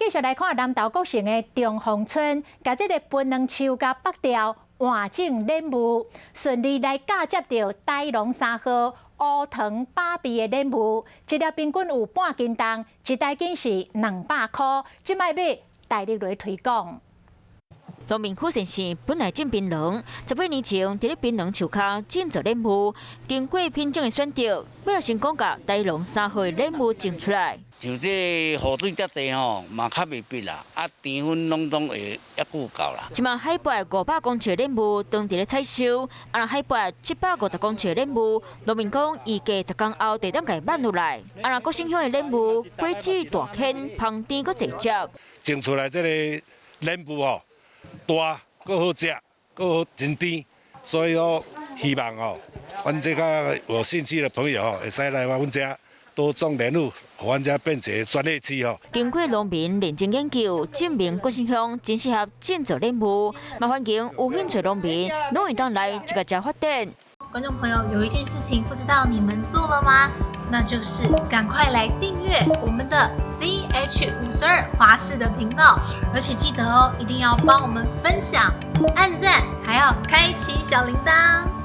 繼續來看南投國城的中峰村，共這個檳榔樹共北調換種蓮霧，順利來嫁接著台農3號烏糖芭比的蓮霧，一粒平均有半斤重，一台斤是200箍，這擺欲大力來推廣。農民許先生本來種檳榔，18年前佇咧檳榔樹跤種做蓮霧，經過品種的選擇，尾仔成功共台農三號的蓮霧種出來。像這雨水遮濟吼，嘛較袂必啦，啊甜分攏總會猶閣有夠啦。這馬海拔500公尺蓮霧當佇咧採收，啊若海拔750公尺蓮霧，農民講預計10工後就當共挽落來。啊若國姓鄉的蓮霧果子大顆，芳甜閣濟汁。種出來這個蓮霧吼，大，閣好食，閣好真甜，所以我希望吼，阮這個有興趣的朋友吼，會使來阮遮多種蓮霧，予阮遮變一個專業區吼。經過農民認真研究，證明國姓鄉真適合種做蓮霧，嘛歡迎有興趣農民攏會當來這個遮發展。觀眾朋友，有一件事情不知道你們做了嗎？那就是趕快來訂閱我們的 CH52華視的頻道，而且記得哦，一定要幫我們分享、按讚，還要開啟小鈴鐺。